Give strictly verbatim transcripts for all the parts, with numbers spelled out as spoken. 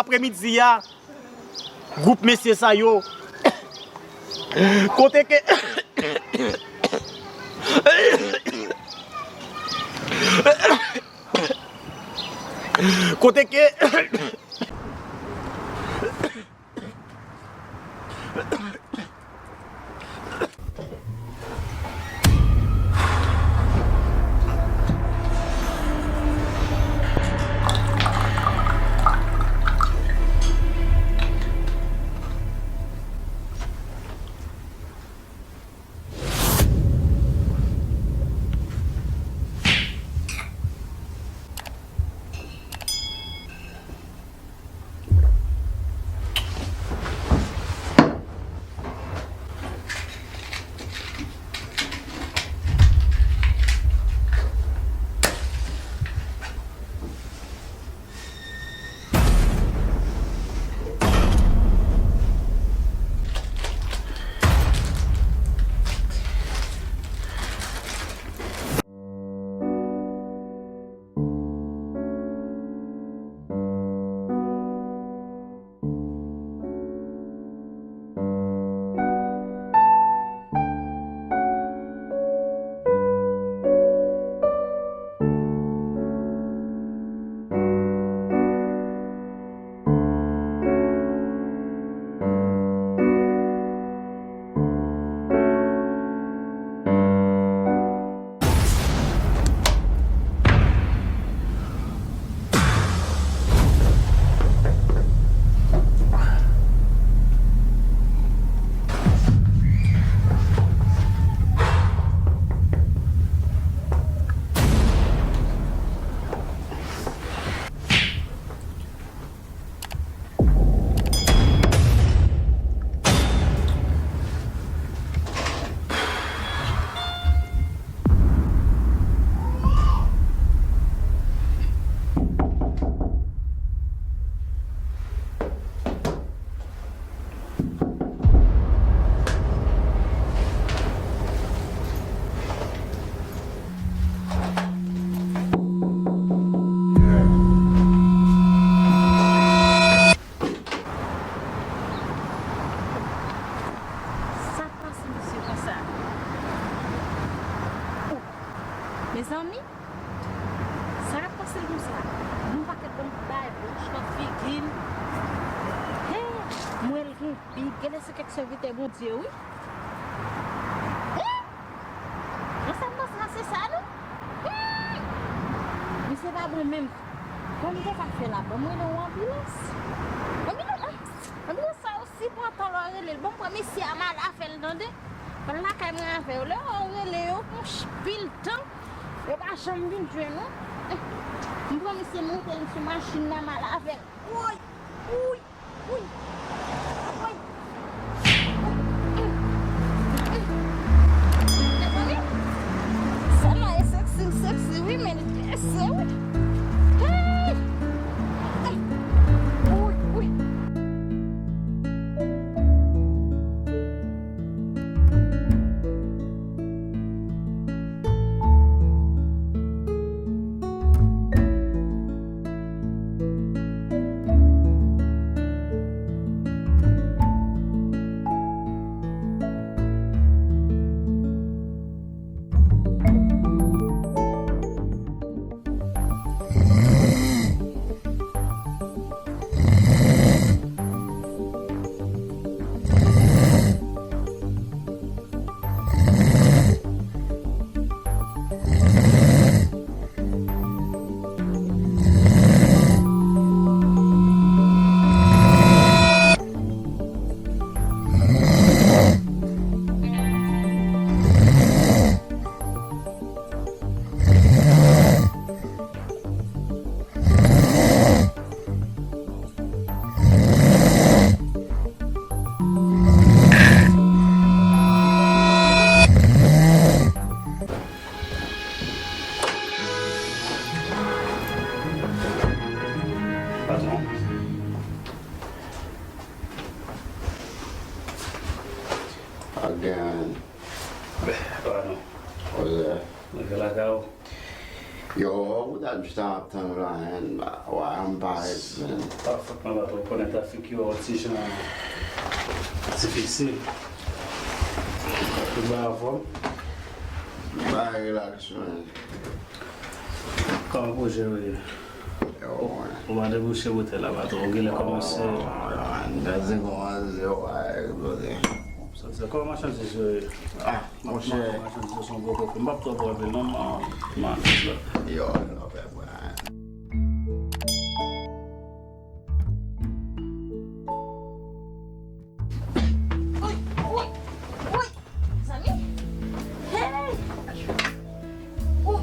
apremidi a, gwoup mesye sa yo, kote ke, kote ke, Sa k pase misye konsa? Oh, mezanmi, sa k ap pase l konsa? Yon pakèt bann bagay blanch nan figi l. Hey, m wè l gen bib, genlè se kèk sèvitè Bondye, wi. Hey! Nan sa m panse a, se sa, non? Hmm! Misye pa bon menm. Kòman m te ka fè la? Ban m rele yon anbilans. Anbilans, anbilans sa yo si pran tan lè w rele l. Ban m pran mesye a, m al avè l, tande. Al lakay mwen avè yo. Lè yo rele yo, pran pil tan, yo pa janm vin jwenn ou. M pran mesye, m moute l sou machin nan, m al avè l. Woy! Woy! Woy! Woy! Mezanmi, sa la e seksi, seksi, wi, men li trese, wi. Hey! Woy! Woy! Patwon. Again. Patwon. Ozè. Mwen fè lakay ou. Yo, ou ta jis ap tann ou la, menn. Wa, m parèt, menn. Pa fòt mwen, patwon, ou konnen trafik yo yon ti jan difisil. Tout bagay anfòm? Bagay relax, menn. Kòman pwojè yo ye? Yo, mwen. Ou pa debouche bouton la, patwon. Ou genlè kòmanse. Yo, mwen, m ta di kòmanse, wa, egzplike. Sa, sa, kòman machandiz yo ye? Ah, monchè. Machandiz yo se yon gwo kofe. M p ap twò pran anpil non, m, m ann la. Yo, yo, fè pran. Woy, woy, woy, zanmi. Hey! Ou.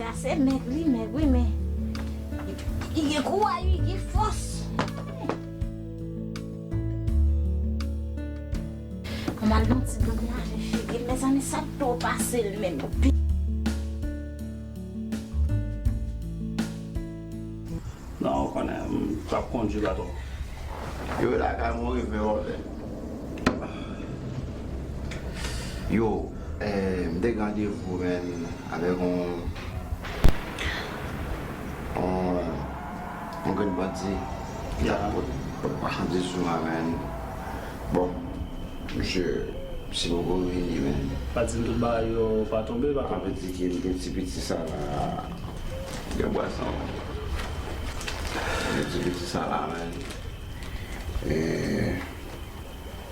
Sa se mèg li, mèg wi, men li gen kouraj, li gen fòs. Kòman l nan ti blan lave figi l, mezanmi, sa t twò pase l menm. Non, ou konnen, m p ap kondui, patwon. Yo, lakay mwen rive, wè. Yo, eh, m te gen randevou, menn, avèk yon, yon, yon grenn bandi ki t ap pot, pot machandiz sou mwen, menn. Bon, misye, misye poko vini, menn. Pa di m tout bagay yo pa tonbe, pa tonbe. Ann di ke m gen ti piti sa la. Gen bwason. Gen ti piti sa la, menn. E.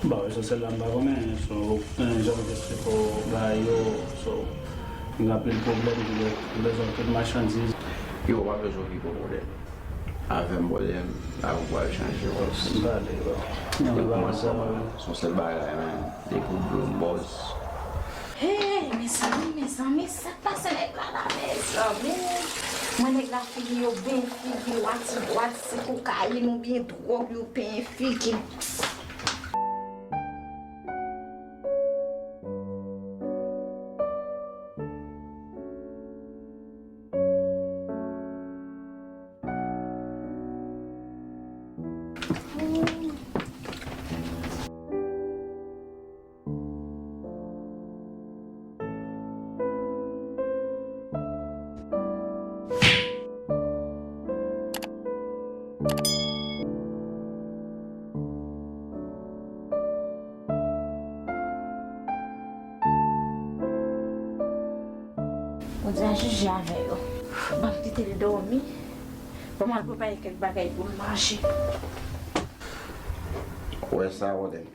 Bon, esansyèl la, m pa konnen. So, gen jan m te eksplike w bagay yo. So, gen anpil pwoblèm ki gen, ki bezwen anpil machandiz. Yo, w pa bezwen okipe w, brother. Avè m, brother, lavi w pral chanje, bro. M pale, bro. Depi w kòmanse, se yon sèl bagay, menn. Depi w dlo, m bòz. Hey, mezanmi, mezanmi, sa k pase nèg la la, mezanmi? Mwen, nèg la figi yo benyen, figi l dwat, dwat, se kokayin oubyen dwòg yo benyen figi l. Bondye a jije avè yo. Ban m kite l dòmi. Ban m al prepare kèk bagay pou l manje. Ou wè sa, Roden?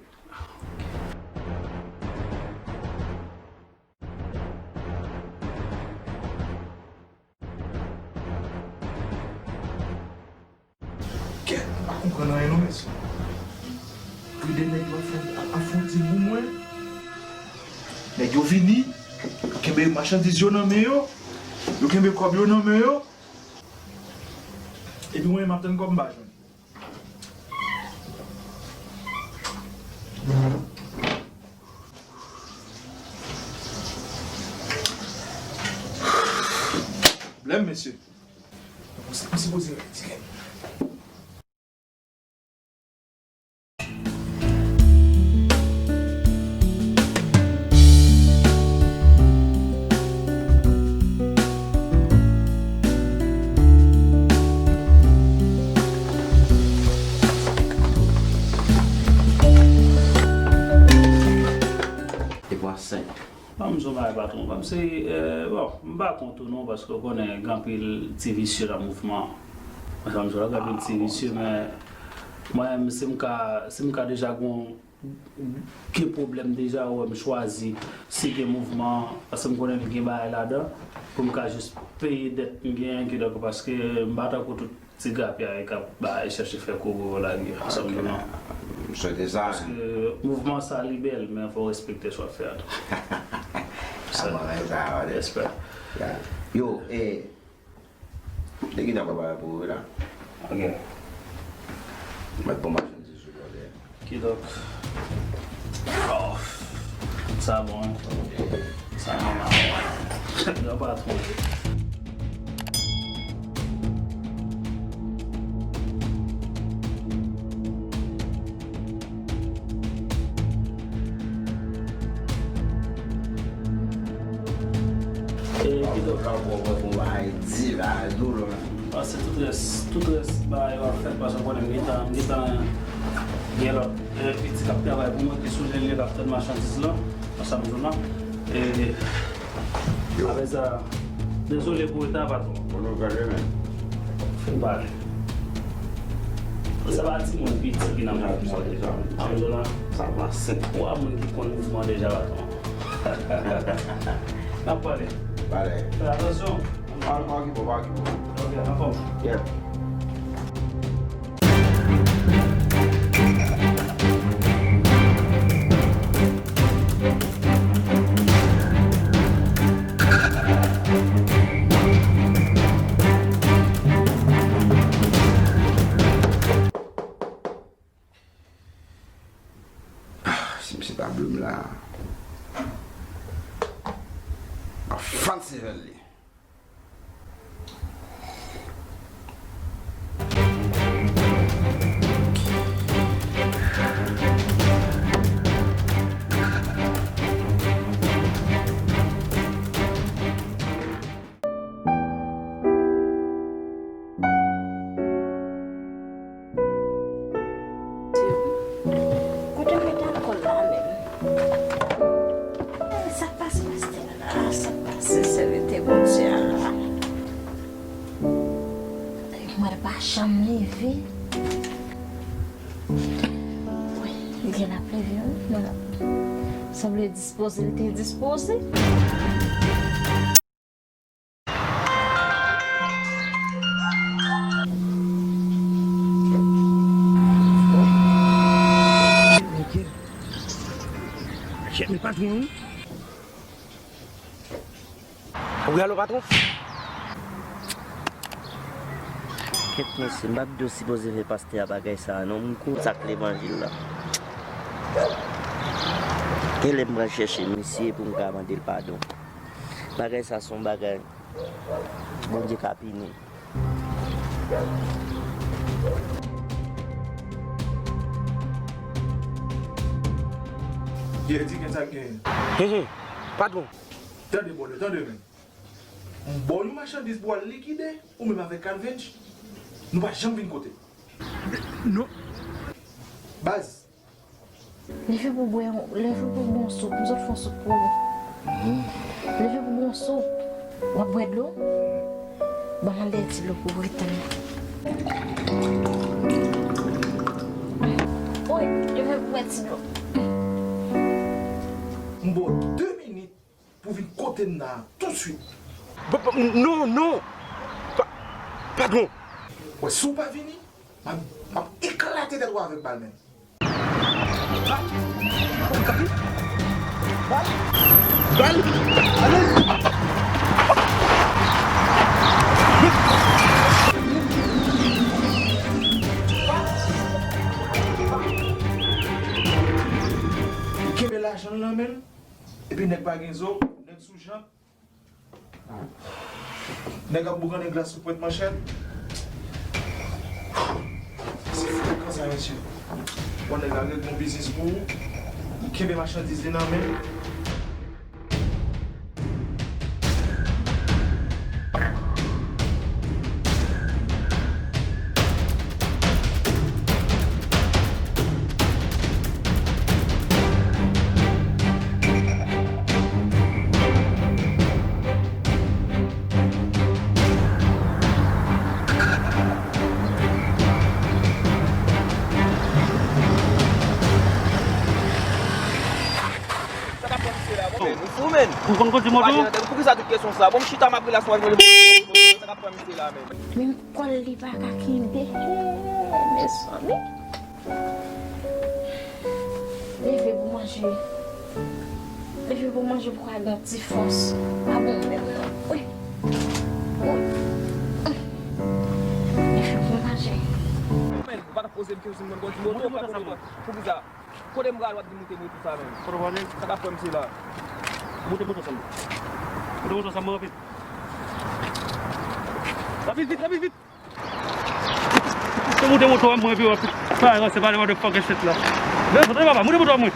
Kèt, m pa konprann anyen non, mesye. Pou de nèg yo ap fè, ap, ap fè yon dil pou mwen. Nèg yo vini, kenbe machandiz yo nan men yo, yo kenbe kòb yo nan men yo. Epi mwen, m ap tann kòb m pa jwenn. Blèm, mesye. Mwen sipoze retire. Epi w a senk. Ban m di w bagay, patwon. Ban m se, eh, bon, m pa kont ou non, paske w konnen gen anpil ti visye nan mouvman. Mwen, sa m di w la, gen anpil ti visye, men mwen menm, si m ka, si m ka deja gon, gen pwoblèm deja, ou wè m chwazi, si gen mouvman, paske m konnen m gen bagay ladan, pou m ka jis peye dèt m genyen, kidonk, paske m pa tankou tout ti grapyay k ap bay, chèche fè kobo lage, sa m di w non. M swete sa. Paske mouvman sa li bèl, men fò w respekte sa w ap fè a tou. Sa, respè. Yo, e, te gentan prepare pou ou la. Ok. Mèt bon machandiz ou, brother. Kidonk. Oh. Sa bon, hein? Sa nòmal. Gran patwon. Sa w pran pou bagay di la, doulè. Paske tout rès, tout rès bagay yo ap fèt, paske w konnen m gentan, m gentan gen lòt, eh, piti k ap travay pou mwen, ki sou lè li, k ap tann machandiz lan, nan Samzona. E, yo. Apre sa, dezole pou reta, patwon. Bon, nou pral demen. Fin pale. Sa pa timoun piti ki nan mouvman deja. Samzona. Sa pase. Ou a moun ki konn mouvman deja, patwon. N ap pale. Pale. Fè atansyon. Pa, pa okipe w, pa okipe w. Ok, anfòm. Yeah. Ah, si misye pa blou m la, m ap fann sevèl li. Kote w met alkòl la menm? Eh, sa k pase pastè a la? Sa k pase sèvitè Bondye a la? Mwen pa janm leve. Wi, li gen ap leve, wi. Mwen sanble dispoze, li te dispoze. Chèf, men patwon, wi. Wi, alo, patwon? Kèt mesye, m pa t dwe sipoze fè pastè a bagay sa a non, m konnen sa k levanjil la. Genlè m pral chèche misye pou m ka mande l padon. Bagay sa se yon bagay Bondye ka pini. Ye, di gen sa k genyen. He, he, patwon. Tande, bòdè, tande, men. M ba w yon machandiz pou w al likide, ou menm avèk Calvinch, nou pa janm vin kote. Non. Baz. Leve pou bwè yon, leve pou bwè yon soup, m sot fè yon soup pou ou. Leve pou bwè yon soup. W ap bwè dlo? Ban m yon dèyè ti dlo pou w retann. Wi, leve pou bwè ti dlo. M ba w de minit pou vin kote m nan tousuit. Bon, bon, non, non. Pa, padwon. Wè, si w pa vini, m ap, m ap eklate tèt ou avèk bal menm. Bal? Bal? Bal? Ale! Li kenbe lajan l nan men l. Epi nèg pa gen zo, nèg sou jant. Nèg ap boukannen glas sou pwent manchèt. Se frekan sa, mesye. Bon, nèg la regle yon biznis pou ou. Li kenbe machandiz li nan men l. Sa k ap pran misye la, bon, men, ou fou, men. Ou konn kondui moto? Imajine tèt ou, poukisa tout kesyon sa? Bon, m chita, m ap relasyon avèk mwen, sa k ap pran misye la, men. Men kò l li pa ka kenbe. Mezanmi. Leve pou manje. Leve pou manje pou ka gen yon ti fòs. Pa bon menm non. Wi. Wi. Leve pou manje. Men, ou pa t ap poze m kesyon si m konn kondui moto, ou pa kondui moto. Poukisa? Kote m pral, w ap di moute moto sa menm? Kote w prale? Sa k ap fè misye la? Moute moto sa m. Moute moto sa m rapid. Rapid vit, rapid vit. Se moute moto a mwen epi w ap fè ranse pale motherfucking shit la. Men, moute papa, moute moto a mwen.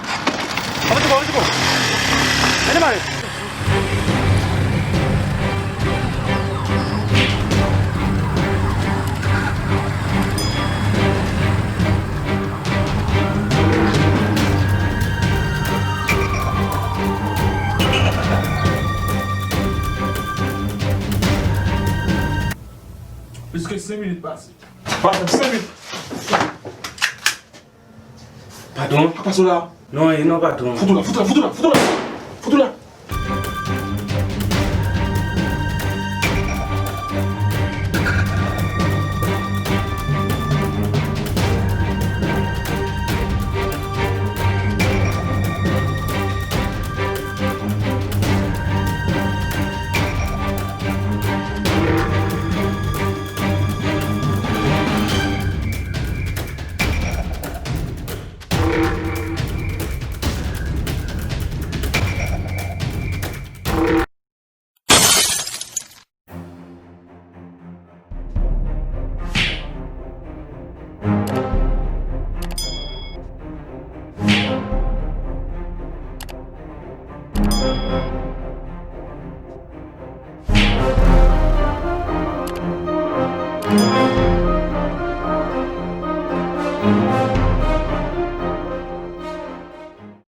Avanse kò, avanse kò. Mete mare. Plis ke senk minit pase. Patwon, senk minit. Patwon? Apa sou la? Non, e non, patwon. Fout ou la, fout ou la, fout ou la, fout ou la.